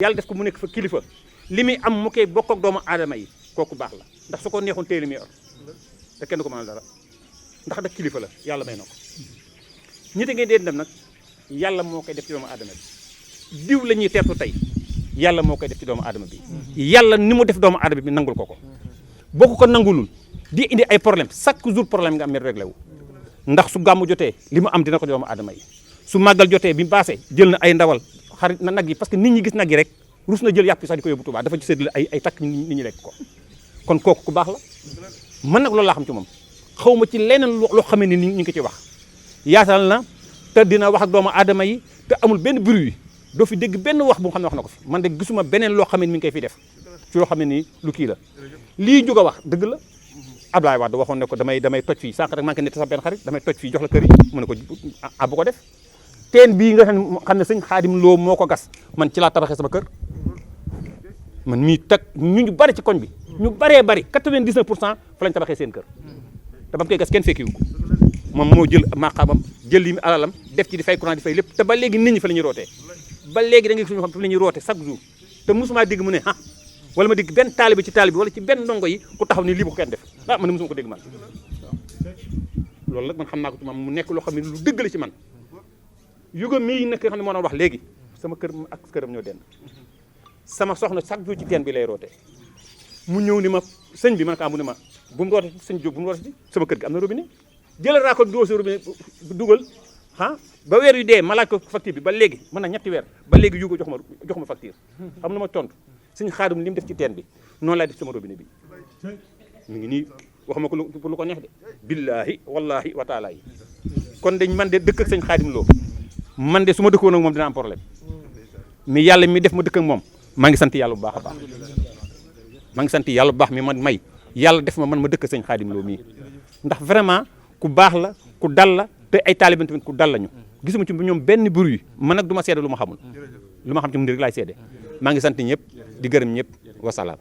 yàlla def ko mu nekk fa kilifa li muy am mu koy bokk ak doomu aadama yi kooku baax la ndax su ko neexoon téye li muy yor te kenn ko mënal dara ndax da kilifa la yàlla may na ko ñite ngay deen dem nag yàlla moo koy def ci doomu aadama bi diw la ñuy teertu tey yàlla moo koy def ci doomu aadama bi yàlla ni mu def doomu aadama bi nangul ko boo ko nangulul di indi ay problème chaque jour problème nga am ne réglé wu ndax su gàmmu jotee li mu am dina ko doomu aadama yi su màggal jotee bi baasee jël na ay ndawal xarit na nag yi parce que nit ñi gis nag yi rek rus na jël yàpp sax di ko yóbbu Tuubaa dafa ci séddale ay takk nit ñi lekk ko kon kooku ku baax la man nag loolu laa xam ci moom xaw ma ci leneen loo xamee ni ñu ngi ko ci wax yaatal na te dina wax ak doomu aadama yi te amul benn bruit doo fi dégg benn wax bu nga xam ne wax na ko fi man de gisuma beneen loo xam ne mi ngi koy fi def ci loo xam ne nii lu kii la lii jóg a wax dëgg la Ablaye Wade waxoon ne ko damay toj fii sànq rek maa ngi ko nett sax benn xarit damay toj fii jox la kër yi mu ne ko bu ko def teen bii nga xam ne sëñ Xaadim Lo moo ko gas man ci laa tabaxee sama kër man mii tag ñu bari ci koñ bi ñu baree bari 99 pour cent fa lañ tabaxee seen kër te ba mu koy gas kenn fekkiwu ko moom moo jël maqaamam jël li mu alalam def ci di fay courant di fay lépp te ba léegi nit ñi fa la ñuy rootee ba léegi da ngay gis suñu xam fa la ñuy rootee chaque jour te mosuma dégg mu ne ah wala ma dégg benn taalibe ci taalibe wala ci benn ndongo yi ku taxaw ni lii bu ko kenn def ah man ne mosuma ko dégg man loolu nag man xam naa ko ci moom mu nekk loo xam ne lu dëgg la ci man yuga mii nekk nga xam ne moo doon wax léegi sama kër ak këram ñoo dend sama soxna chaque jour ci teen bi lay roote mu ñëw ni ma sëñ bi man kaa mu ne ma bu mu roote sëñ Diop bu mu roote ci sama kër gi am na robinet jëlal raa ko dugal sa robinet dugal ah ba weer yu dee ma laaj ko facture bi ba léegi mën na ñetti weer ba léegi yuga jox ma facture xam na ma tontu sëñ Xaadim li mu def ci teen bi noonu laay def sama robinet bi mu ngi nii waxuma ko pour lu ko neex de billaahi wallaahi wa taala yi kon dañ man de dëkk ak sëñ Xaadim Lo man de su ma dëkkoon ak moom dina am problème mais yàlla mi def ma dëkk ak moom maa ngi sant yàlla bu baax a baax maa ngi sant yàlla bu baax mi man may yàlla def ma man ma dëkk sëñ Xaadim Lo mii ndax vraiment ku baax la ku dal la te ay taalibe tamit ku dal lañu gisuma ci ñoom benn bruit man nag du ma seede lu ma xamul lu ma xam ci mu rek laay seede maa ngi sant ñëpp di gërëm ñëpp wasalaam